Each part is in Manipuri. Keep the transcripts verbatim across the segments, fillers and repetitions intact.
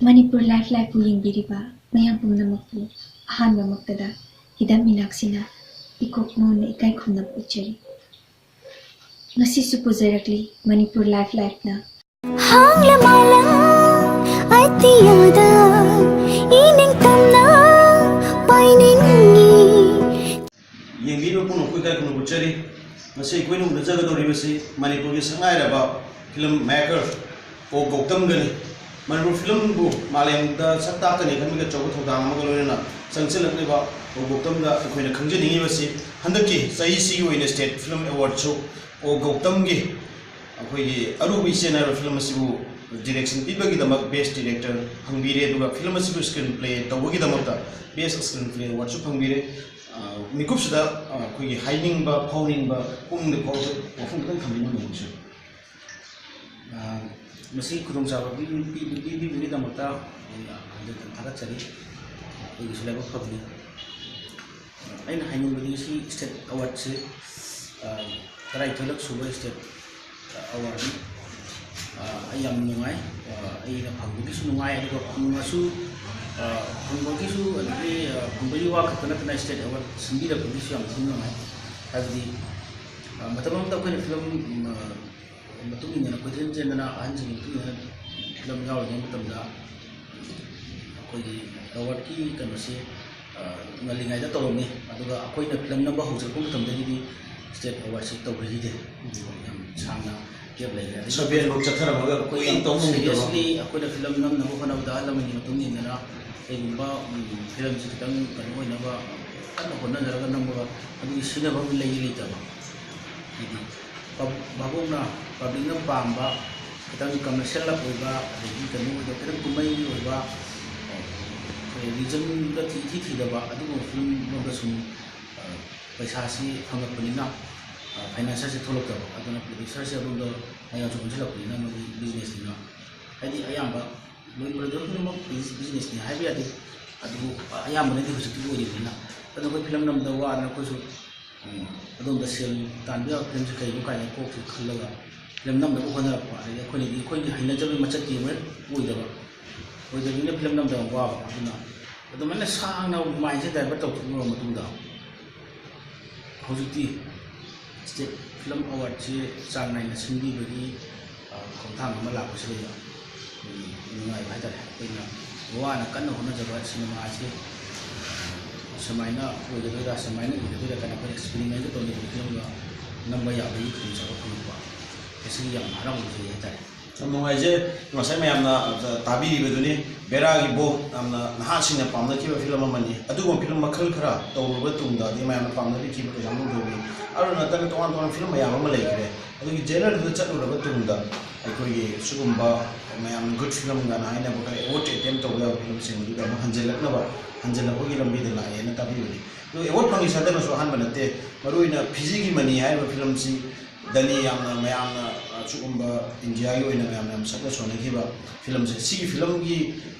ꯃꯅꯤꯄꯨꯔ ꯂꯥꯏꯐ ꯂꯥꯏꯐꯄꯨ ꯌꯦꯡꯕꯤꯔꯤꯕ ꯃꯌꯥꯝ ꯄꯨꯝꯅꯃꯛꯄꯨ ꯑꯍꯥꯟꯕꯃꯛꯇꯗ ꯍꯤꯗꯝ ꯃꯤꯅꯥꯛꯁꯤꯅ ꯏꯀꯣꯛ ꯃꯣꯟꯅ ꯏꯀꯥꯏ ꯈꯨꯝꯅꯕ ꯎꯠꯆꯔꯤ꯫ ꯉꯁꯤꯁꯨ ꯄꯨꯖꯔꯛꯂꯤ ꯃꯅꯤꯄꯨꯔ ꯂꯥꯏꯐ ꯂꯥꯏꯐꯅ꯫ ꯍꯥꯡꯂ ꯃꯥꯂꯪ ꯑꯇꯤꯌꯥꯗ ꯏꯅꯤꯡꯇꯝꯅ ꯄꯥꯏꯅꯤꯡꯏ꯫ ꯌꯦꯡꯕꯤꯔꯤꯕ ꯄꯨꯝꯅꯃꯛꯄꯨ ꯏꯀꯥꯏ ꯈꯨꯝꯅꯕ ꯎꯠꯆꯔꯤ꯫ ꯉꯁꯤ ꯑꯩꯈꯣꯏꯅ ꯎꯅꯖꯒꯗꯧꯔꯤꯕꯁꯤ ꯃꯅꯤꯄꯨꯔꯒꯤ ꯁꯛꯅꯥꯏꯔꯕ ꯐꯤꯂꯝ ꯃꯦꯀꯔ ꯑꯣ ꯒꯧꯇꯝꯒꯅꯤ꯫ ꯃꯅꯤꯄꯨꯔ ꯐꯤꯂꯝꯕꯨ ꯃꯥꯂꯦꯝꯗ ꯁꯛ ꯇꯥꯛꯀꯅꯤ ꯈꯟꯕꯒꯤ ꯑꯆꯧꯕ ꯊꯧꯗꯥꯡ ꯑꯃꯒ ꯂꯣꯏꯅꯅ ꯆꯪꯁꯤꯜꯂꯛꯂꯤꯕ ꯑꯣ ꯒꯧꯇꯝꯗ ꯑꯩꯈꯣꯏꯅ ꯈꯪꯖꯅꯤꯡꯉꯤꯕꯁꯤ, ꯍꯟꯗꯛꯀꯤ ꯆꯍꯤꯁꯤꯒꯤ ꯑꯣꯏꯅ ꯁ꯭ꯇꯦꯠ ꯐꯤꯂꯝ ꯑꯦꯋꯥꯔꯗꯁꯨ ꯑꯣ ꯒꯧꯇꯝꯒꯤ ꯑꯩꯈꯣꯏꯒꯤ ꯑꯔꯨꯕ ꯏꯆꯦꯜ ꯍꯥꯏꯕ ꯐꯤꯂꯝ ꯑꯁꯤꯕꯨ ꯗꯤꯔꯦꯛꯁꯟ ꯄꯤꯕꯒꯤꯗꯃꯛ ꯕꯦꯁ ꯗꯤꯔꯦꯛꯇꯔ ꯐꯪꯕꯤꯔꯦ, ꯑꯗꯨꯒ ꯐꯤꯂꯝ ꯑꯁꯤꯕꯨ ꯁ꯭ꯀ꯭ꯔꯤꯟ ꯄ꯭ꯂꯦ ꯇꯧꯕꯒꯤꯗꯃꯛꯇ ꯕꯦꯁ ꯁ꯭ꯀ꯭ꯔꯤꯟ ꯄ꯭ꯂꯦ ꯑꯦꯋꯥꯔꯗꯁꯨ ꯐꯪꯕꯤꯔꯦ꯫ ꯑ, ꯃꯤꯀꯨꯞꯁꯤꯗ, ꯑ, ꯑꯩꯈꯣꯏꯒꯤ ꯍꯥꯏꯅꯤꯡꯕ, ꯐꯥꯎꯅꯤꯡꯕ, ꯄꯨꯛꯅꯤꯡꯗ ꯐꯥꯎꯕ ꯋꯥꯐꯝ ꯈꯤꯇꯪ ꯊꯝꯕꯤꯔꯝꯃꯨ꯫ ꯑ, ꯃꯁꯤ ꯈꯨꯗꯣꯡꯆꯥꯕ ꯄꯤ-, ꯄꯤ-, ꯄꯤꯕꯤꯕꯒꯤꯗꯃꯛꯇ ꯑꯩꯅ ꯍꯟꯖꯤꯟ ꯍꯟꯖꯤꯟ ꯊꯥꯒꯠꯆꯔꯤ꯫ ꯑꯩꯒꯤꯁꯨ ꯂꯥꯏꯕꯛ ꯐꯕꯅꯤ꯫ ꯑꯩꯅ ꯍꯥꯏꯅꯤꯡꯕꯗꯤ ꯁꯤ ꯁ꯭ꯇꯦꯠ ꯑꯦꯋꯥꯔꯗꯁꯦ, ꯑ, ꯇꯔꯥꯅꯤꯊꯣꯏꯂꯛ ꯁꯨꯕ ꯁ꯭ꯇꯦꯠ ꯑꯦꯋꯥꯔꯗꯅꯤ꯫ ꯑ, ꯑꯩ ꯌꯥꯝ ꯅꯨꯡꯉꯥꯏ꯫ ꯑ, ꯑꯩꯅ ꯐꯪꯕꯒꯤꯁꯨ ꯅꯨꯡꯉꯥꯏ, ꯑꯗꯨꯒ ꯐꯪꯉꯁꯨ, ꯑ, ꯐꯪꯕꯒꯤꯁꯨ, ꯑꯗꯒꯤ, ꯑ, ꯐꯪꯕꯒꯤ ꯋꯥ ꯈꯛꯇ ꯅꯠꯇꯅ ꯁ꯭ꯇꯦꯠ ꯑꯦꯋꯥꯔꯗ ꯁꯤꯟꯕꯤꯔꯛꯄꯒꯤꯁꯨ ꯌꯥꯝ ꯊꯤꯅ ꯅꯨꯡꯉꯥꯏ꯫ ꯍꯥꯏꯕꯗꯤ, ꯑ, ꯃꯇꯝ ꯑꯃꯗ ꯑꯩꯈꯣꯏꯅ ꯐꯤꯂꯝ, ꯑ, ꯃꯇꯨꯡ ꯏꯟꯅ, ꯀꯣꯏꯆꯦꯟ ꯆꯦꯟꯗꯅ ꯑꯍꯟꯁꯤꯡꯒꯤ ꯃꯇꯨꯡ ꯏꯟꯅ ꯐꯤꯂꯝ ꯌꯥꯎꯔꯤꯉꯩ ꯃꯇꯝꯗ ꯑꯩꯈꯣꯏꯒꯤ ꯑꯦꯋꯥꯔꯗꯀꯤ ꯀꯩꯅꯣꯁꯤ, ꯑ, ꯉꯜꯂꯤꯉꯩꯗ ꯇꯧꯔꯝꯃꯤ, ꯑꯗꯨꯒ ꯑꯩꯈꯣꯏꯅ ꯐꯤꯂꯝ ꯅꯝꯕ ꯍꯧꯖꯔꯛꯄ ꯃꯇꯝꯗꯒꯤꯗꯤ ꯁ꯭ꯇꯦꯠ ꯑꯦꯋꯥꯔꯗꯁꯤ ꯇꯧꯕꯤꯈꯤꯗꯦ꯫ ꯌꯥꯝ ꯁꯥꯡꯅ ꯒꯦꯞ ꯂꯩꯈ꯭ꯔꯦ꯫ ꯑꯗꯨꯅ ꯁꯕꯦꯟꯐꯧ ꯆꯠꯊꯔꯝꯃꯒ ꯑꯩꯈꯣꯏ ꯌꯥꯝ ꯇꯧ ꯉꯝꯈꯤꯗꯕ꯫ ꯁꯤꯔꯤꯌꯁꯂꯤ ꯑꯩꯈꯣꯏꯅ ꯐꯤꯂꯝ ꯅꯝꯅꯕ ꯍꯣꯠꯅꯕꯗ ꯑꯍꯜ ꯂꯃꯟꯒꯤ ꯃꯇꯨꯡ ꯏꯟꯗꯅ ꯀꯩꯒꯨꯝꯕ, ꯎꯝ, ꯐꯤꯂꯝꯁꯤ ꯈꯤꯇꯪ ꯀꯩꯅꯣ ꯑꯣꯏꯅꯕ ꯀꯟꯅ ꯍꯣꯠꯅꯖꯔꯒ ꯅꯝꯕ ꯑꯗꯨꯒꯤ ꯁꯤꯖꯤꯟꯅꯐꯝ ꯂꯩ ꯂꯩꯇꯕ, ꯍꯥꯏꯗꯤ ꯄꯕ-, ꯚꯥꯕꯣꯛꯅ, ꯄꯕ꯭ꯂꯤꯛꯅ ꯄꯥꯝꯕ ꯈꯤꯇꯪ ꯀꯃꯔꯁꯤꯌꯦꯜ ꯑꯣꯏꯕ, ꯑꯗꯒꯤ ꯀꯩꯅꯣ ꯑꯣꯏꯕ, ꯈꯤꯇꯪ ꯀꯨꯝꯍꯩꯒꯤ ꯑꯣꯏꯕ, ꯑꯩꯈꯣꯏ ꯔꯤꯖꯟꯒ ꯊꯤ-, ꯏꯊꯤ ꯊꯤꯗꯕ ꯑꯗꯨꯒꯨꯝꯕ ꯐꯤꯂꯝ ꯂꯣꯝꯗ ꯁꯨꯝ, ꯑ, ꯄꯩꯁꯥꯁꯤ ꯐꯪꯉꯛꯄꯅꯤꯅ, ꯑ, ꯐꯥꯏꯅꯥꯟꯁꯔꯁꯦ ꯊꯣꯛꯂꯛꯇꯕ, ꯑꯗꯨꯅ ꯄ꯭ꯔꯣꯗ꯭ꯌꯨꯁꯔꯁꯦ ꯑꯗꯣꯝꯗ ꯃꯌꯥꯝꯁꯨ ꯑꯣꯟꯁꯤꯜꯂꯛꯄꯅꯤꯅ ꯃꯣꯏꯒꯤ ꯕꯤꯖꯤꯅꯦꯁꯅꯤꯅ, ꯍꯥꯏꯗꯤ ꯑꯌꯥꯝꯕ ꯂꯣꯏ ꯄ꯭ꯔꯗꯛ ꯈꯨꯗꯤꯡꯃꯛ ꯕꯤꯖꯤꯅꯦꯁꯅꯤ ꯍꯥꯏꯕ ꯌꯥꯗꯦ, ꯑꯗꯨꯕꯨ ꯑꯌꯥꯝꯕꯅꯗꯤ ꯍꯧꯖꯤꯛꯇꯤ ꯑꯣꯏꯔꯤꯕꯅꯤꯅ꯫ ꯑꯗꯣ ꯑꯩꯈꯣꯏ ꯐꯤꯂꯝ ꯅꯝꯕꯗ ꯋꯥꯗꯅ ꯑꯩꯈꯣꯏꯁꯨ, ꯎꯝ, ꯑꯗꯣꯝꯗ ꯁꯦꯜ ꯇꯥꯟꯕ ꯌꯥꯕ ꯐꯤꯂꯝꯁꯦ ꯀꯩꯅꯣ ꯀꯥꯏꯅ ꯀꯣꯛꯁꯦ ꯈꯜꯂꯒ ꯐꯤꯂꯝ ꯅꯝꯅꯕ ꯍꯣꯠꯅꯔꯛꯄ, ꯑꯗꯩꯗꯤ ꯑꯩꯈꯣꯏꯅꯗꯤ ꯑꯩꯈꯣꯏꯒꯤ ꯍꯩꯅꯖꯕꯒꯤ ꯃꯆꯠꯇꯤ ꯑꯃ ꯑꯣꯏꯗꯕ, ꯑꯣꯏꯗꯕꯅꯤꯅ ꯐꯤꯂꯝ ꯅꯝꯕ ꯌꯥꯝ ꯋꯥꯕ꯫ ꯑꯗꯨꯅ ꯑꯗꯨꯃꯥꯏꯅ ꯁꯥꯡꯅ ꯃꯥꯏꯟꯁꯦ ꯗꯥꯏꯚꯔꯠ ꯇꯧꯊꯣꯛꯂꯨꯔꯕ ꯃꯇꯨꯡꯗ, ꯍꯧꯖꯤꯛꯇꯤ ꯁ꯭ꯇꯦꯠ ꯐꯤꯂꯝ ꯑꯦꯋꯥꯔꯗꯁꯤ ꯆꯥꯡ ꯅꯥꯏꯅ ꯁꯤꯟꯕꯤꯕꯒꯤ, ꯑ, ꯈꯣꯡꯊꯥꯡ ꯑꯃ ꯂꯥꯛꯄꯁꯤꯗ ꯑꯩꯈꯣꯏꯒꯤ ꯅꯨꯡꯉꯥꯏꯕ ꯍꯥꯏꯇꯥꯔꯦ꯫ ꯑꯩꯈꯣꯏꯅ ꯋꯥꯅ ꯀꯟꯅ ꯍꯣꯠꯅꯖꯕ ꯁꯤꯅꯦꯃꯥꯁꯤ ꯁꯨꯃꯥꯏꯅ ꯑꯣꯏꯒꯗꯣꯏꯔꯥ, ꯁꯨꯃꯥꯏꯅ ꯑꯣꯏꯒꯗꯣꯏꯔꯥ ꯀꯥꯏꯅ ꯑꯩꯈꯣꯏ ꯑꯦꯛꯁꯄꯤꯔꯤꯃꯦꯟꯒ ꯇꯧꯅꯤꯡꯕ ꯐꯤꯂꯝꯒ ꯅꯝꯕ ꯌꯥꯕꯒꯤ ꯈꯨꯗꯣꯡꯆꯥꯕ ꯐꯪꯉꯛꯄ, ꯃꯁꯤꯒꯤ ꯌꯥꯝ ꯍꯔꯥꯎꯖꯩ ꯍꯥꯏꯇꯥꯔꯦ꯫ ꯌꯥꯝ ꯅꯨꯡꯉꯥꯏꯖꯩ꯫ ꯉꯁꯥꯏ ꯃꯌꯥꯝꯅ ꯇꯥꯕꯤꯔꯤꯕꯗꯨꯅꯤ, ꯕꯦꯔꯥꯒꯤ ꯕꯣꯝ, ꯌꯥꯝꯅ ꯅꯍꯥꯁꯤꯡꯅ ꯄꯥꯝꯅꯈꯤꯕ ꯐꯤꯂꯝ ꯑꯃꯅꯤ꯫ ꯑꯗꯨꯒꯨꯝꯕ ꯐꯤꯂꯝ ꯃꯈꯜ ꯈꯔ ꯇꯧꯔꯨꯔꯕ ꯇꯨꯡꯗ ꯑꯗꯩ ꯃꯌꯥꯝꯅ ꯄꯥꯝꯅꯕꯤꯈꯤꯕ ꯀꯩꯁꯥꯝꯊꯣꯡ ꯊꯣꯏꯕꯤ, ꯑꯗꯨ ꯅꯠꯇꯅ ꯇꯣꯉꯥꯟ ꯇꯣꯉꯥꯟꯕ ꯐꯤꯂꯝ ꯃꯌꯥꯝ ꯑꯃ ꯂꯩꯈ꯭ꯔꯦ꯫ ꯑꯗꯨꯒꯤ ꯖꯦꯅꯔꯗꯨꯗ ꯆꯠꯂꯨꯔꯕ ꯇꯨꯡꯗ ꯑꯩꯈꯣꯏꯒꯤ ꯁꯤꯒꯨꯝꯕ ꯃꯌꯥꯝꯅ ꯒꯨꯗ ꯐꯤꯂꯝ ꯀꯥꯏꯅ ꯍꯥꯏꯅꯕ ꯈꯔ ꯑꯦꯋꯥꯔꯗ ꯑꯦꯇꯦꯝ ꯇꯧꯕ ꯌꯥꯕ ꯐꯤꯂꯝꯁꯤꯡ ꯑꯗꯨꯗ ꯑꯃꯨꯛ ꯍꯟꯖꯤꯜꯂꯛꯅꯕ, ꯍꯟꯖꯤꯜꯂꯛꯄꯒꯤ ꯂꯝꯕꯤꯗ ꯂꯥꯛꯑꯦꯅ ꯇꯥꯕꯤꯕꯅꯤ꯫ ꯑꯗꯨ ꯑꯦꯋꯥꯔꯗ ꯐꯪꯉꯤꯁꯦ ꯍꯟꯗꯛꯅꯁꯨ ꯑꯍꯥꯟꯕ ꯅꯠꯇꯦ꯫ ꯃꯔꯨꯑꯣꯏꯅ ꯐꯤꯖꯤꯒꯤ ꯃꯅꯤ ꯍꯥꯏꯔꯤꯕ ꯐꯤꯂꯝꯁꯤ ꯗꯅꯤ ꯌꯥꯝꯅ ꯃꯌꯥꯝꯅ, ꯑ, ꯁꯤꯒꯨꯝꯕ ꯏꯟꯗꯤꯌꯥꯒꯤ ꯑꯣꯏꯅ ꯃꯌꯥꯝꯅ ꯌꯥꯝ ꯁꯛꯅ ꯁꯣꯟꯅꯈꯤꯕ ꯐꯤꯂꯝꯁꯦ, ꯁꯤꯒꯤ ꯐꯤꯂꯝꯒꯤ,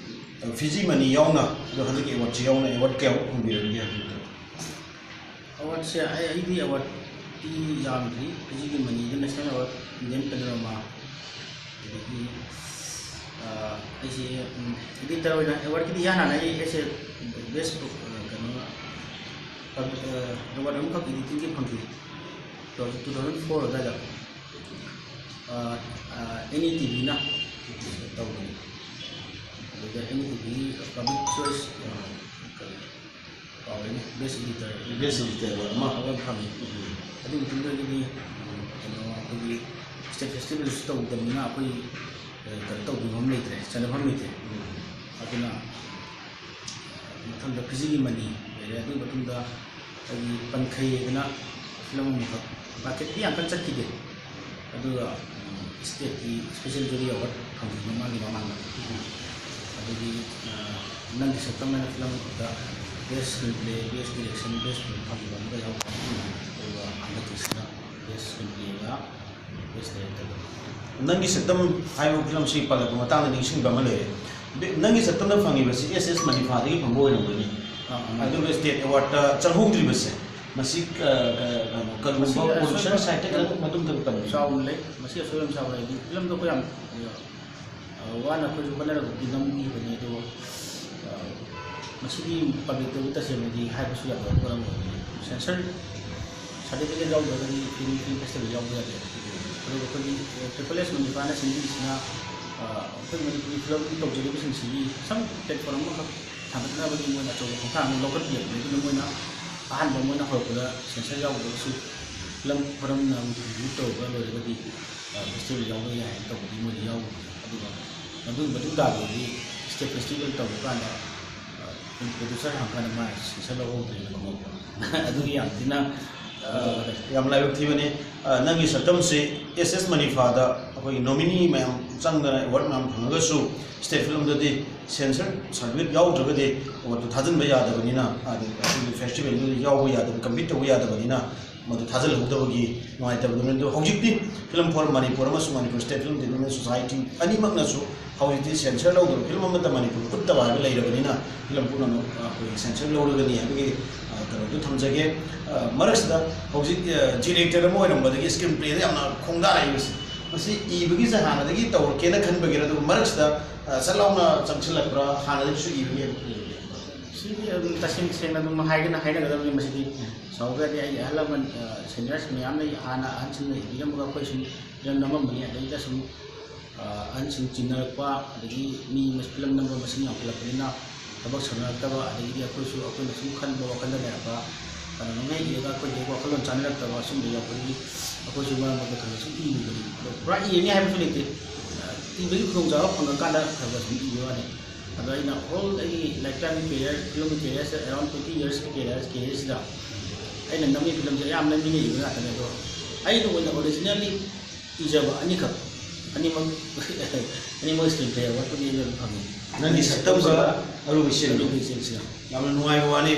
ꯑ, ꯐꯤꯖꯤ ꯃꯅꯤ ꯌꯥꯎꯅ, ꯑꯗꯣ ꯍꯟꯗꯛꯀꯤ ꯑꯦꯋꯥꯔꯗꯁꯤ ꯌꯥꯎꯅ ꯑꯦꯋꯥꯔꯗ ꯀꯌꯥꯃꯨꯛ ꯐꯪꯕꯤꯔꯒꯦ ꯍꯥꯏꯕꯗꯨ? ꯑꯦꯋꯥꯔꯗꯁꯦ ꯑꯩ, ꯑꯩꯗꯤ ꯑꯦꯋꯥꯔꯗꯇꯤ ꯌꯥꯝꯗ꯭ꯔꯤ꯫ ꯐꯤꯖꯤꯒꯤ ꯃꯅꯤꯗ ꯅꯦꯁꯅꯦꯜ ꯑꯦꯋꯥꯔꯗ ꯏꯟꯗꯤꯌꯟ ꯄꯦꯅꯣꯔꯥꯃꯥ, ꯑꯗꯒꯤ, ꯑ, ꯑꯩꯁꯦ, ꯎꯝ, ꯏꯗꯤꯇꯔ ꯑꯣꯏꯅ ꯑꯦꯋꯥꯔꯗꯀꯤꯗꯤ ꯏꯍꯥꯟ ꯍꯥꯟꯅ ꯑꯩ, ꯑꯩꯁꯦ ꯕꯦꯁ, ꯑ, ꯀꯩꯅꯣ, ꯑ, ꯑꯦꯋꯥꯔꯗ ꯑꯃꯈꯛ ꯏꯗꯤꯇꯤꯡꯒꯤ ꯐꯪꯈꯤ꯫ ꯇꯨ ꯊꯥꯎꯖꯟ ꯐꯣꯔ ꯑꯗꯨꯋꯥꯏꯗ, ꯑ, ꯑ, ꯑꯦꯟ ꯏ ꯇꯤ ꯚꯤꯅ ꯇꯧꯕꯅꯤ꯫ ꯑꯗꯨꯗ N E T V public choice, ꯑ, ꯀꯔꯤ, ꯀꯥꯎꯔꯦꯅꯦ, ꯕꯦꯁ ꯏꯗꯤꯇꯔ꯫ ꯕꯦꯁ ꯏꯗꯤꯇꯔ ꯑꯃ꯫ ꯑꯃ ꯐꯪꯉꯤ꯫ ꯎꯝ꯫ ꯑꯗꯨ ꯃꯇꯨꯡꯗꯒꯤꯗꯤ, ꯎꯝ, ꯀꯩꯅꯣ, ꯑꯩꯈꯣꯏꯒꯤ ꯁ꯭ꯇꯦꯠ ꯐꯦꯁꯇꯤꯚꯦꯜꯁꯨ ꯇꯧꯗꯕꯅꯤꯅ ꯑꯩꯈꯣꯏ, ꯑ, ꯀꯩꯅꯣ ꯇꯧꯕꯤꯕ ꯑꯃ ꯂꯩꯇ꯭ꯔꯦ, ꯆꯟꯅꯐꯝ ꯂꯩꯇ꯭ꯔꯦ꯫ ꯎꯝ꯫ ꯑꯗꯨꯅ ꯃꯊꯪꯗ ꯐꯤꯖꯤꯒꯤ ꯃꯅꯤ ꯂꯩꯔꯦ꯫ ꯑꯗꯨꯒꯤ ꯃꯇꯨꯡꯗ ꯑꯩꯈꯣꯏꯒꯤ ꯄꯟꯈꯩ ꯍꯥꯏꯗꯅ ꯐꯤꯂꯝ ꯑꯃꯈꯛ, ꯃꯥꯔꯀꯦꯠꯇꯤ ꯌꯥꯝ ꯀꯟꯅ ꯆꯠꯈꯤꯗꯦ꯫ ꯑꯗꯨꯒ, ꯎꯝ, ꯁ꯭ꯇꯦꯠꯀꯤ ꯁ꯭ꯄꯦꯁꯦꯜ ꯖꯨꯔꯤ ꯑꯦꯋꯥꯔꯗ ꯐꯪꯈꯤꯕ ꯃꯥꯒꯤ ꯃꯃꯥꯡꯗ꯫ ꯑꯗꯒꯤ, ꯑ, ꯅꯪꯒꯤ ꯁꯛꯇꯝ ꯍꯥꯏꯅ ꯐꯤꯂꯝ ꯑꯃꯈꯛꯇ ꯕꯦꯁ ꯁ꯭ꯀ꯭ꯔꯤꯟ ꯄ꯭ꯂꯦ, ꯕꯦꯁ ꯗꯤꯔꯦꯛꯁꯟ, ꯕꯦꯁ ꯐꯤꯂꯝ ꯐꯪꯈꯤꯕ ꯑꯃꯒ ꯌꯥꯎꯈ꯭ꯔꯦ꯫ ꯑꯗꯨꯒ ꯍꯟꯗꯛꯀꯤꯁꯤꯅ ꯕꯦꯁ ꯁ꯭ꯀ꯭ꯔꯤꯟ ꯄ꯭ꯂꯦꯒ ꯕꯦꯁ ꯗꯥꯏꯔꯦꯛꯇꯔꯗ꯫ ꯅꯪꯒꯤ ꯁꯛꯇꯝ ꯍꯥꯏꯕ ꯐꯤꯂꯝꯁꯤ ꯄꯜꯂꯛꯄ ꯃꯇꯥꯡꯗ ꯅꯤꯡꯁꯤꯡꯕ ꯑꯃ ꯂꯩꯔꯦ꯫ ꯕꯤ-, ꯅꯪꯒꯤ ꯁꯛꯇꯝꯅ ꯐꯪꯉꯤꯕꯁꯤ ꯑꯦꯁ ꯑꯦꯁ ꯃꯅꯤꯐꯥꯗꯒꯤ ꯐꯪꯕ ꯑꯣꯏꯔꯝꯒꯅꯤ꯫ ꯑꯥ, ꯑꯥ꯫ ꯑꯗꯨꯒ ꯁ꯭ꯇꯦꯠ ꯑꯦꯋꯥꯔꯗꯇ ꯆꯪꯍꯧꯗ꯭ꯔꯤꯕꯁꯦ, ꯃꯁꯤ ꯀ-, ꯀ-, ꯀꯩꯅꯣ, ꯀꯔꯤꯒꯨꯝꯕ ꯃꯁꯤ ꯄ꯭ꯔꯣꯗ꯭ꯌꯨꯁꯔ ꯑꯁꯣꯏꯕ ꯁꯥꯏꯠꯇ ꯌꯥꯝ ꯈꯤꯇꯪ ꯃꯇꯨꯡ ꯇꯥꯔꯛꯄ ꯇꯝꯕꯤꯌꯨ꯫ ꯆꯥꯎꯅ ꯂꯩ꯫ ꯃꯁꯤ ꯑꯁꯣꯏꯕ ꯌꯥꯝ ꯆꯥꯎꯅ ꯂꯩ꯫ ꯐꯤꯂꯝꯗꯣ ꯑꯩꯈꯣꯏ ꯌꯥꯝ, ꯑ, ꯋꯥꯅ ꯑꯩꯈꯣꯏꯁꯨ ꯍꯣꯠꯅꯔꯒꯗꯤ ꯅꯝꯈꯤꯕꯅꯤ, ꯑꯗꯣ ꯃꯁꯤꯗꯤ ꯄꯕ꯭ꯂꯤꯛꯇꯗꯤ ꯇꯁꯦꯡꯅꯗꯤ ꯍꯥꯏꯕꯁꯨ ꯌꯥꯗꯕ ꯄꯣꯠ ꯑꯃ ꯑꯣꯏꯕꯅꯤ꯫ ꯁꯦꯟꯁꯔ ꯁꯥꯔꯇꯤꯐꯤꯀꯦꯠ ꯌꯥꯎꯗ꯭ꯔꯒꯗꯤ ꯐꯤꯂꯝ ꯐꯤꯂꯝ ꯐꯦꯁꯇꯤꯚꯦꯜ ꯌꯥꯎꯕ ꯌꯥꯗꯦ꯫ ꯑꯗꯨꯒ ꯑꯩꯈꯣꯏꯒꯤ ꯇ꯭ꯔꯤꯄꯜ ꯑꯦꯁ ꯃꯅꯤꯄꯨꯔꯅ ꯁꯤꯟꯕꯤꯔꯤꯁꯤꯅ ꯑꯩꯈꯣꯏ ꯃꯅꯤꯄꯨꯔꯤ ꯐꯤꯂꯝ ꯇꯧꯖꯔꯤꯕꯁꯤꯡꯁꯤꯒꯤ ꯁꯝ ꯄ꯭ꯂꯦꯠꯐꯣꯔꯝ ꯑꯃꯈꯛ ꯊꯥꯡꯒꯠꯅꯕꯒꯤ ꯃꯣꯏꯅ ꯑꯆꯧꯕ ꯈꯣꯡꯊꯥꯡ ꯑꯃ ꯂꯧꯈꯠꯄꯤꯔꯛꯄꯅꯤ꯫ ꯑꯗꯨꯅ ꯃꯣꯏꯅ ꯑꯍꯥꯟꯕ ꯃꯣꯏꯅ ꯍꯧꯔꯛꯄꯗ ꯁꯦꯟꯁꯔ ꯌꯥꯎꯗ꯭ꯔꯒꯁꯨ ꯐꯤꯂꯝ ꯐꯣꯔꯝꯅ ꯔꯤꯚ꯭ꯌꯨ ꯇꯧꯔꯒ ꯂꯣꯏꯔꯒꯗꯤ ꯐꯦꯁꯇꯤꯚꯦꯜ ꯌꯥꯎꯕ ꯌꯥꯏ ꯍꯥꯏꯅ ꯇꯧꯕꯗꯤ ꯃꯣꯏꯅ ꯌꯥꯎꯕꯅꯤ꯫ ꯑꯗꯨꯒ ꯃꯗꯨꯒꯤ ꯃꯇꯨꯡ ꯇꯥꯕꯗꯗꯤ ꯁ꯭ꯇꯦꯠ ꯐꯦꯁꯇꯤꯚꯦꯜ ꯇꯧꯕ ꯀꯥꯟꯗ ꯄ꯭ꯔꯣꯗ꯭ꯌꯨꯁꯔ ꯍꯪꯀꯥꯟꯗ ꯃꯥꯅ ꯁꯦꯟꯁꯔ ꯂꯧꯍꯧꯗ꯭ꯔꯦꯅ ꯈꯪꯍꯧꯕ꯫ ꯑꯗꯨꯒꯤ ꯌꯥꯝ ꯊꯤꯅ ꯌꯥꯝ ꯂꯥꯏꯕꯛ ꯊꯤꯕꯅꯤ꯫ ꯅꯪꯒꯤ ꯁꯛꯇꯝꯁꯤ ꯑꯦꯁ ꯑꯦꯁ ꯃꯅꯤꯐꯥꯗ ꯑꯩꯈꯣꯏꯒꯤ ꯅꯣꯃꯤꯅꯤ ꯃꯌꯥꯝ ꯆꯪꯗꯅ ꯑꯦꯋꯥꯔꯗ ꯃꯌꯥꯝ ꯐꯪꯉꯒꯁꯨ ꯁ꯭ꯇꯦꯠ ꯐꯤꯂꯝꯗꯗꯤ ꯁꯦꯟꯁꯔ ꯁꯥꯔꯇꯤꯐꯤꯀꯦꯠ ꯌꯥꯎꯗ꯭ꯔꯒꯗꯤ ꯑꯦꯋꯥꯔꯗꯇꯨ ꯊꯥꯖꯤꯟꯕ ꯌꯥꯗꯕꯅꯤꯅ, ꯑꯗꯩ ꯑꯩꯈꯣꯏꯒꯤ ꯐꯦꯁꯇꯤꯚꯦꯜꯗꯨꯗ ꯌꯥꯎꯕ ꯌꯥꯗꯕ, ꯀꯝꯄꯤꯠ ꯇꯧꯕ ꯌꯥꯗꯕꯅꯤꯅ ꯃꯗꯨ ꯊꯥꯖꯤꯜꯍꯧꯗꯕꯒꯤ ꯅꯨꯡꯉꯥꯏꯇꯕꯗꯨꯅꯤ꯫ ꯑꯗꯨ ꯍꯧꯖꯤꯛꯇꯤ Film for Manipur ꯑꯃꯁꯨꯡ Manipur State Film Development Society ꯑꯅꯤꯃꯛꯅꯁꯨ ꯍꯧꯖꯤꯛꯇꯤ ꯁꯦꯟꯁꯔ ꯂꯧꯗꯕ ꯐꯤꯂꯝ ꯑꯃꯠꯇ ꯃꯅꯤꯄꯨꯔꯗ ꯎꯠꯇꯕ ꯍꯥꯏꯕ ꯂꯩꯔꯕꯅꯤꯅ ꯐꯤꯂꯝ ꯄꯨꯝꯅꯃꯛ ꯑꯩꯈꯣꯏꯒꯤ ꯁꯦꯟꯁꯔ ꯂꯧꯔꯒꯅꯤ ꯍꯥꯏꯕꯒꯤ ꯀꯩꯅꯣꯗꯨ ꯊꯝꯖꯒꯦ꯫ ꯃꯔꯛꯁꯤꯗ ꯍꯧꯖꯤꯛ ꯗꯤꯔꯦꯛꯇꯔ ꯑꯃ ꯑꯣꯏꯔꯝꯕꯗꯒꯤ ꯁ꯭ꯀ꯭ꯔꯤꯟ ꯄ꯭ꯂꯦꯗ ꯌꯥꯝꯅ ꯈꯣꯡꯗꯥꯔꯛꯏꯕꯁꯤ, ꯃꯁꯤ ꯏꯕꯒꯤꯁꯦ ꯍꯥꯟꯅꯗꯒꯤ ꯇꯧꯔꯛꯀꯦꯅ ꯈꯟꯕꯒꯤꯔ, ꯑꯗꯨꯒ ꯃꯔꯛꯁꯤꯗ ꯁꯠ ꯂꯥꯎꯅ ꯆꯪꯁꯤꯜꯂꯛꯄ꯭ꯔꯥ, ꯍꯥꯟꯅꯗꯒꯤꯁꯨ ꯏꯕꯒꯤ ꯍꯦꯕꯤꯠ ꯂꯩꯕ꯭ꯔꯥ? ꯁꯤꯗꯤ ꯑꯗꯨꯝ ꯇꯁꯦꯡ ꯇꯁꯦꯡꯅ ꯑꯗꯨꯝ ꯍꯥꯏꯒꯅ ꯍꯥꯏꯅꯒꯗꯕꯅꯤ꯫ ꯃꯁꯤꯗꯤ ꯁꯥꯎꯕ ꯌꯥꯗꯦ꯫ ꯑꯩꯒꯤ ꯑꯍꯜ ꯂꯃꯟ ꯁꯦꯅꯤꯌꯔꯁ ꯃꯌꯥꯝꯅ ꯍꯥꯟꯅ ꯑꯍꯟꯁꯤꯡꯅ ꯏꯕꯤꯔꯝꯃꯒ ꯑꯩꯈꯣꯏ ꯁꯨꯝ ꯐꯤꯂꯝ ꯅꯝꯃꯝꯕꯅꯤ꯫ ꯑꯗꯩꯗ ꯁꯨꯝ ꯑꯍꯟꯁꯤꯡ ꯆꯤꯟꯅꯔꯛꯄ, ꯑꯗꯒꯤ ꯃꯤ ꯐꯤꯂꯝ ꯅꯝꯕ ꯃꯁꯤꯡ ꯌꯥꯝꯈꯠꯂꯛꯄꯅꯤꯅ ꯊꯕꯛ ꯁꯪꯅꯔꯛꯇꯕ, ꯑꯗꯒꯤꯗꯤ ꯑꯩꯈꯣꯏꯁꯨ ꯑꯩꯈꯣꯏꯅ ꯁꯨꯝ ꯈꯟꯕ ꯋꯥꯈꯜꯗ ꯂꯩꯔꯛꯄ, ꯀꯩꯅꯣꯝꯃ ꯏꯔꯒ ꯑꯩꯈꯣꯏꯒꯤ ꯋꯥꯈꯜꯂꯣꯟ ꯆꯥꯟꯅꯔꯛꯇꯕ ꯑꯁꯨꯝꯕ ꯌꯥꯎꯔꯛꯄꯗꯒꯤ ꯑꯩꯈꯣꯏꯁꯨ ꯃꯔꯛ ꯃꯔꯛꯇ ꯈꯔ ꯈꯔ ꯁꯨꯝ ꯏꯔꯤꯕꯅꯤ꯫ ꯑꯗꯣ ꯄꯨꯔꯥ ꯏꯔꯅꯤ ꯍꯥꯏꯕꯁꯨ ꯂꯩꯇꯦ꯫ ꯏꯕꯒꯤ ꯈꯨꯗꯣꯡꯆꯥꯕ ꯐꯪꯉꯀꯥꯟꯗ ꯈꯔ ꯈꯔ ꯁꯨꯝ ꯏꯕ ꯋꯥꯅꯤ꯫ ꯑꯗꯣ ꯑꯩꯅ ꯍꯣꯜ ꯑꯩꯒꯤ ꯂꯥꯏꯐ ꯇꯥꯏꯝꯒꯤ ꯀꯦꯔꯤꯌꯔ, ꯐꯤꯂꯝꯒꯤ ꯀꯦꯔꯤꯌꯔꯁꯦ, ꯑꯦꯔꯥꯎꯟ ꯇ꯭ꯋꯦꯟꯇꯤ ꯌꯔꯁꯀꯤ ꯀꯦꯔꯤꯌꯔ, ꯀꯦꯔꯤꯌꯔꯁꯤꯗ ꯑꯩꯅ ꯅꯝꯃꯤ ꯐꯤꯂꯝꯁꯦ ꯑꯌꯥꯝꯕꯅ ꯃꯤꯅ ꯏꯕ ꯉꯥꯛꯇꯅꯦ꯫ ꯑꯗꯣ ꯑꯩꯅ ꯑꯣꯏꯅ ꯑꯣꯔꯤꯖꯤꯅꯦꯜꯂꯤ ꯏꯖꯕ ꯑꯅꯤꯈꯛ, ꯑꯅꯤꯃꯛ ꯑꯅꯤꯃꯛ ꯁ꯭ꯀ꯭ꯔꯤꯟ ꯄ꯭ꯂꯦ ꯑꯦꯋꯥꯔꯗꯄꯨꯗꯤ ꯑꯩꯅ ꯑꯗꯨꯝ ꯐꯪꯉꯤ꯫ ꯅꯪꯒꯤ ꯁꯛꯇꯝꯁꯤꯗ ꯑꯔꯨꯕ ꯏꯁꯩ꯫ ꯑꯗꯨꯒꯤ ꯏꯆꯦꯜꯁꯤꯗ꯫ ꯌꯥꯝꯅ ꯅꯨꯡꯉꯥꯏꯕ ꯋꯥꯅꯤ꯫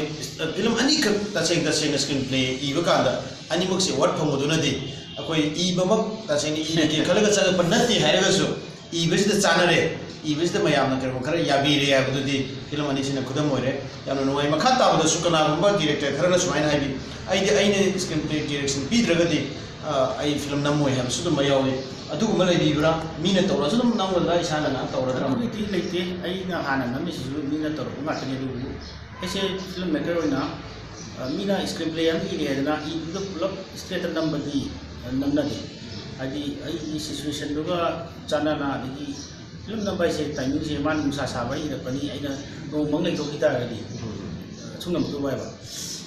ꯐꯤꯂꯝ ꯑꯅꯤꯈꯛ ꯇꯁꯦꯡ ꯇꯁꯦꯡꯅ ꯁ꯭ꯀ꯭ꯔꯤꯟ ꯄ꯭ꯂꯦ ꯏꯕ ꯀꯥꯟꯗ ꯑꯅꯤꯃꯛꯁꯦ ꯑꯦꯋꯥꯔꯗ ꯐꯪꯕꯗꯨꯅꯗꯤ ꯑꯩꯈꯣꯏ ꯏꯕꯃꯛ ꯇꯁꯦꯡꯅ ꯏꯔꯒꯦ ꯈꯜꯂꯒ ꯆꯪꯉꯛꯄ ꯅꯠꯇꯦ ꯍꯥꯏꯔꯒꯁꯨ ꯏꯕꯁꯤꯗ ꯆꯥꯅꯔꯦ, ꯏꯕꯁꯤꯗ ꯃꯌꯥꯝꯅ ꯀꯩꯅꯣ ꯈꯔ ꯌꯥꯕꯤꯔꯦ ꯍꯥꯏꯕꯗꯨꯗꯤ ꯐꯤꯂꯝ ꯑꯅꯤꯁꯤꯅ ꯈꯨꯗꯝ ꯑꯣꯏꯔꯦ꯫ ꯌꯥꯝꯅ ꯅꯨꯡꯉꯥꯏ꯫ ꯃꯈꯥ ꯇꯥꯕꯗꯁꯨ ꯀꯅꯥꯒꯨꯝꯕ ꯗꯤꯔꯦꯛꯇꯔ ꯈꯔꯅ ꯁꯨꯃꯥꯏꯅ ꯍꯥꯏꯕꯤ, "ꯑꯩꯗꯤ ꯑꯩꯅ ꯁ꯭ꯀ꯭ꯔꯤꯟ ꯄ꯭ꯂꯦ ꯗꯤꯔꯦꯛꯁꯟ ꯄꯤꯗ꯭ꯔꯒꯗꯤ ꯑ, ꯑꯩ ꯐꯤꯂꯝ ꯅꯝꯃꯣꯏ" ꯍꯥꯏꯕꯁꯨ ꯑꯗꯨꯝꯕ ꯌꯥꯎꯏ꯫ ꯑꯗꯨꯒꯨꯝꯕ ꯂꯩꯕꯤꯕ꯭ꯔꯥ? ꯃꯤꯅ ꯇꯧꯔꯁꯨ ꯑꯗꯨꯝ ꯅꯝꯒꯗ꯭ꯔꯥ, ꯏꯁꯥꯅ ꯉꯥꯏꯍꯥꯛ ꯇꯧꯔꯗ꯭ꯔꯥ? ꯑꯗꯨꯒꯤꯗꯤ ꯂꯩꯇꯦ꯫ ꯑꯩꯅ ꯍꯥꯟꯅ ꯅꯝꯃꯤꯁꯤꯁꯨ ꯃꯤꯅ ꯇꯧꯔꯛꯄ ꯉꯥꯛꯇꯅꯤ꯫ ꯑꯗꯨꯕꯨ ꯑꯩꯁꯦ ꯐꯤꯂꯝ ꯃꯦꯀꯔ ꯑꯣꯏꯅ, ꯑ, ꯃꯤꯅ ꯁ꯭ꯀ꯭ꯔꯤꯟ ꯄ꯭ꯂꯦ ꯑꯃ ꯏꯔꯦ ꯍꯥꯏꯗꯅ ꯏꯕꯗꯨꯗ ꯄꯨꯂꯞ ꯏꯁꯇ꯭ꯔꯦꯠꯇ ꯅꯝꯕꯗꯤ, ꯑ, ꯅꯝꯅꯗꯦ꯫ ꯍꯥꯏꯗꯤ ꯑꯩꯒꯤ ꯁꯤꯆꯨꯋꯦꯁꯟꯗꯨꯒ ꯆꯥꯟꯅꯅ, ꯑꯗꯒꯤ ꯐꯤꯂꯝ ꯅꯝꯕ ꯍꯥꯏꯁꯦ ꯇꯥꯏꯃꯤꯡꯁꯦ ꯃꯥꯅ ꯅꯨꯡꯁꯥ ꯁꯥꯕ ꯏꯔꯛꯄꯅꯤ, ꯑꯩꯅ ꯅꯣꯡ ꯃꯪ ꯂꯩꯊꯣꯛꯈꯤ ꯇꯥꯔꯒꯗꯤ, ꯑ, ꯁꯨꯡꯅꯝ ꯅꯝꯊꯣꯛꯑꯣꯏꯕ꯫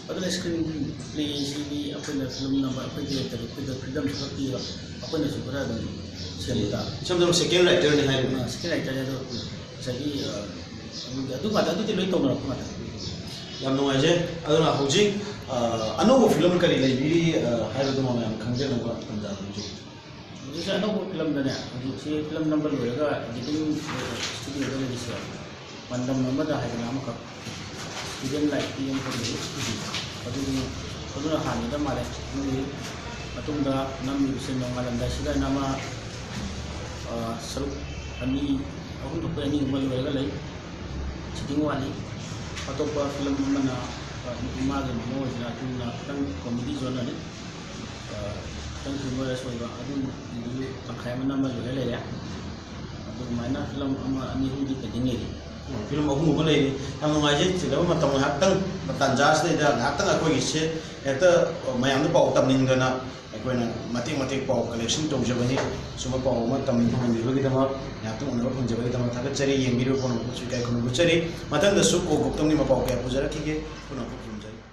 ꯑꯗꯨꯅ ꯁ꯭ꯀ꯭ꯔꯤꯟ ꯄ꯭ꯂꯦꯁꯤꯗꯤ ꯑꯩꯈꯣꯏꯅ ꯐꯤꯂꯝ ꯅꯝꯕ, ꯑꯩꯈꯣꯏ ꯗꯤꯔꯦꯛꯇꯔ ꯑꯩꯈꯣꯏꯗ ꯐ꯭ꯔꯤꯗꯝꯁꯨ ꯈꯔ ꯄꯤꯕ, ꯑꯩꯈꯣꯏꯅꯁꯨ ꯈꯔ ꯑꯗꯨꯝ ꯁꯦꯝꯕ ꯇꯥꯕ꯫ ꯏꯁꯝ ꯁꯝꯅ ꯁꯦꯀꯦꯟ ꯔꯥꯏꯇꯔꯅꯤ ꯍꯥꯏꯔꯤꯕ꯫ ꯑ, ꯁꯦꯀꯦꯟ ꯔꯥꯏꯇꯔꯅꯤ ꯑꯗꯣ ꯉꯁꯥꯏꯒꯤ, ꯑ, ꯑꯗꯨꯒꯤ, ꯑꯗꯨ ꯉꯥꯛꯇ, ꯑꯗꯨꯗꯤ ꯂꯣꯏ ꯇꯧꯅꯔꯛꯄ ꯉꯥꯛꯇꯅꯤ꯫ ꯌꯥꯝ ꯅꯨꯡꯉꯥꯏꯖꯩ꯫ ꯑꯗꯨꯅ ꯍꯧꯖꯤꯛ, ꯑ, ꯑꯅꯧꯕ ꯐꯤꯂꯝ ꯀꯔꯤ ꯂꯩꯕꯤꯔꯤ, ꯑ, ꯍꯥꯏꯕꯗꯨꯃ ꯃꯌꯥꯝ ꯈꯪꯖꯅꯕ ꯇꯥꯟꯖꯥ ꯂꯧꯖꯒꯦ꯫ ꯍꯧꯖꯤꯛꯁꯦ ꯑꯅꯧꯕ ꯐꯤꯂꯝꯗꯅꯦ, ꯍꯧꯖꯤꯛꯁꯤ ꯐꯤꯂꯝ ꯅꯝꯕ ꯂꯣꯏꯔꯒ ꯏꯗꯤꯇꯤꯡ ꯁ꯭ꯇꯨꯗꯤꯑꯣꯗ ꯂꯩꯔꯤꯁꯦ ꯄꯥꯟꯗꯝ ꯑꯃꯗ ꯍꯥꯏꯗꯅ ꯑꯃꯈꯛ, ꯁ꯭ꯇꯨꯗꯦꯟ ꯂꯥꯏꯐꯀꯤ ꯑꯃꯈꯛ ꯂꯩ꯫ ꯑꯗꯨꯒꯤ, ꯑꯗꯨꯅ ꯍꯥꯟꯒꯗꯕ ꯃꯥꯜꯂꯦ꯫ ꯑꯗꯨꯒꯤ ꯃꯇꯨꯡꯗ ꯅꯝꯃꯤꯕꯁꯦ ꯅꯣꯡꯉꯥꯜꯂꯝꯗꯥꯏꯁꯤꯗ ꯍꯥꯏꯅ ꯑꯃ, ꯑ, ꯁꯔꯨꯛ ꯑꯅꯤ, ꯑꯍꯨꯝ ꯊꯣꯛꯄꯩ ꯑꯅꯤꯒꯨꯝꯕ ꯂꯣꯏꯔꯒ ꯂꯩ꯫ ꯁꯤꯇꯤꯡ ꯋꯥꯠꯂꯤ꯫ ꯑꯇꯣꯞꯄ ꯐꯤꯂꯝ ꯑꯃꯅ, ꯑ, ꯏꯃꯥꯒꯤ ꯃꯃꯧ ꯑꯣꯏꯁꯤꯅ ꯑꯗꯨꯅ ꯈꯤꯇꯪ ꯀꯣꯃꯦꯗꯤ ꯖꯣꯅꯔꯅꯤ꯫ ꯑ, ꯈꯤꯇꯪ ꯍ꯭ꯌꯨꯃꯔꯁ ꯑꯣꯏꯕ ꯑꯗꯨꯝꯕꯗꯨ ꯇꯪꯈꯥꯏ ꯑꯃ ꯅꯝꯕ ꯂꯣꯏꯔ ꯂꯩꯔꯦ꯫ ꯑꯗꯨꯃꯥꯏꯅ ꯐꯤꯂꯝ ꯑꯃ ꯑꯅꯤ ꯑꯍꯨꯝꯗꯤ ꯄꯦꯟꯗꯤꯡ ꯂꯩꯔꯤ꯫ ꯐꯤꯂꯝ ꯑꯍꯨꯝ ꯑꯃ ꯂꯩꯔꯤ꯫ ꯌꯥꯝ ꯅꯨꯡꯉꯥꯏꯖꯩ꯫ ꯆꯤꯜꯂꯕ ꯃꯇꯝ ꯉꯥꯏꯍꯥꯛꯇꯪ, ꯇꯥꯟꯖꯥꯁꯤꯗꯩꯗ ꯉꯥꯏꯍꯥꯛꯇꯪ ꯑꯩꯈꯣꯏꯒꯤꯁꯦ ꯍꯦꯛꯇ ꯃꯌꯥꯝꯗ ꯄꯥꯎ ꯇꯝꯅꯤꯡꯗꯅ ꯑꯩꯈꯣꯏꯅ ꯃꯇꯦꯛ ꯃꯇꯦꯛ ꯄꯥꯎ ꯀꯂꯦꯛꯁꯟ ꯇꯧꯖꯕꯅꯤ꯫ ꯁꯨꯝꯕ ꯄꯥꯎ ꯑꯃ ꯇꯝꯕꯤꯕꯒꯤꯗꯃꯛ, ꯉꯥꯏꯍꯥꯛꯇꯪ ꯎꯅꯕ ꯐꯪꯖꯕꯒꯤꯗꯃꯛ ꯊꯥꯒꯠꯆꯔꯤ꯫ ꯌꯦꯡꯕꯤꯔꯤꯕ ꯄꯨꯝꯅꯃꯛꯄꯨꯁꯨ ꯏꯀꯥꯏ ꯈꯨꯝꯅꯕ ꯎꯠꯆꯔꯤ꯫ ꯃꯊꯪꯗꯁꯨ ꯀꯣ ꯒꯨꯞꯇꯝꯒꯤ ꯃꯄꯥꯎ ꯀꯌꯥ ꯄꯨꯖꯔꯛꯈꯤꯒꯦ꯫ ꯄꯨꯝꯅꯃꯛꯄꯨ ꯈꯨꯔꯨꯝꯖꯔꯤ꯫